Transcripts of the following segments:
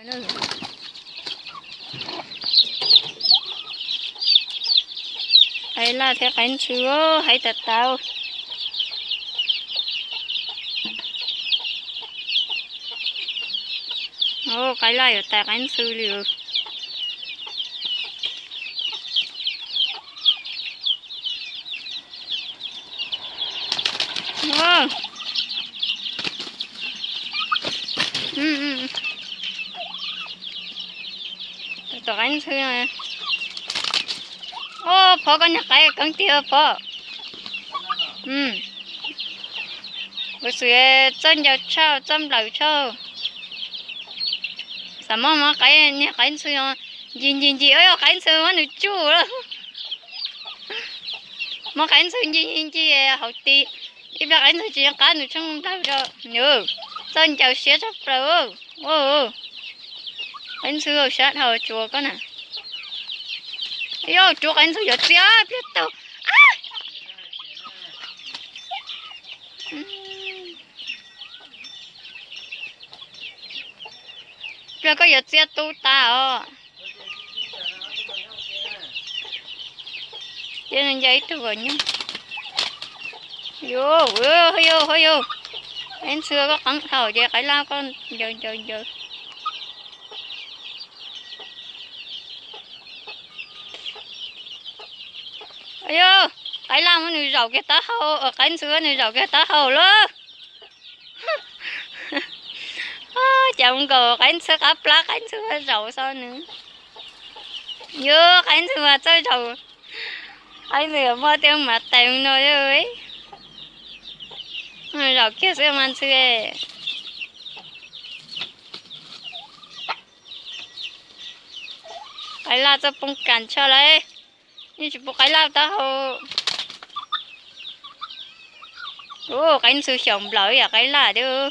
Qaib laj thiab qaib ntxhw, hais tas tas. Qaib laj yuav tais qaib ntxhw li. Tom qaib ntxhw. Phov, koj niag qaib keeb tiag Phov. Kuv xwm txawj ncaws tshaj, txawj nplawm tshaj. Xam mab mab qaib, niag qaib ntxhw ncig ncig ncig, yog qaib ntxhw muab nws tsuj lawm. Muab qaib ntxhw ncig ncig ncig hauv ti, ib pliag qaib ntxhw tsis nco qab nws tsheej nplawg rau. Txawj ncaws siab tshaj plaws. Qaib ntxhw sab dhau tsuas koj na. Yog tsuas qaib ntxhw yuav txias pliag tau. Pliag koj yuav txias tu tas os. Ces nws ncaws ib tug kom nyob. Yus, yus, yus, qaib ntxhw koj qeeb dhau ces qaib laj koj ncaws ncaws ncaws. Yus, qaib laj muab nws zaum kiag taub hau, qaib ntxhw muab nws zaum kiag taub hau lawm. Cas mus nkaum qaib ntxhw qab plab, qaib ntxhw zaum xwb nws. Yus, qaib ntxhw mas txawj zaum. Qaib ntxhw muaj tej mav tais no. Zaum kiag xwb mas ntxhw. Qaib laj txawj poob kas tshaj lawm. Yeej tsis pub qaib laj taub hau. Qaib ntxhw xyaum nplawm yam qaib laj thiab.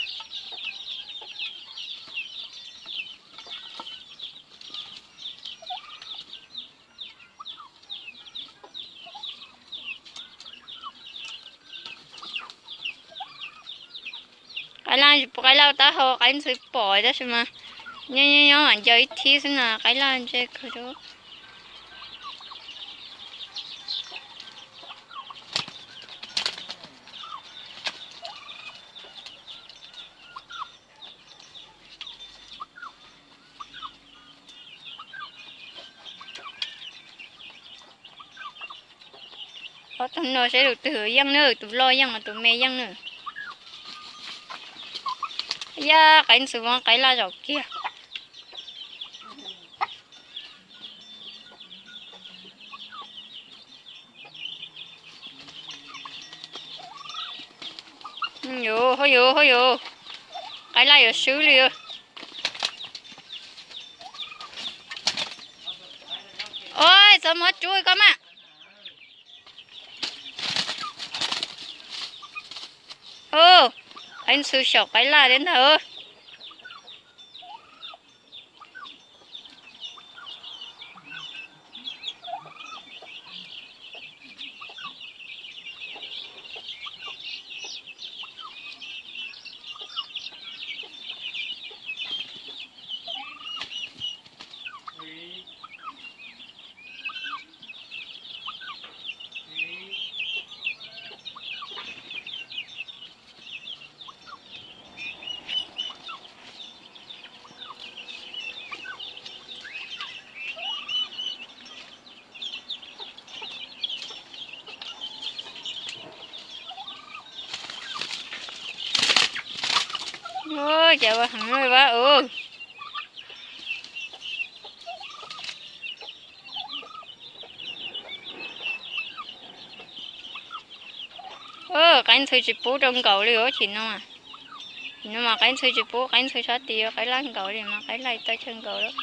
Qaib laj tsis pub qaib laj taub hau, qaib ntxhw pom tab sis mas nyob nyob nyob mam ncaws ib thib xwb na, qaib laj ntse kawg. Ob tug no saib tus twg yeej na, tus loj yeej los tus me yeej na. Yaj, qaib ntxhw muab qaib laj zaum kiag. Yus, hauj yus, hauj yus, qaib laj yuav swb li. Ua, txhob muab tsuj koj mas. Qaib ntxhw xyaum qaib laj thiab ntag. Ces ua heev vaj u. Qaib ntxhw tsis pub rau nkaum li os, chim no. Chim no mas qaib ntxhw tsis pub, qaib ntxhw sab tid, qaib laj nkaum li mas qaib laj tawg tsawg nkaus lawm.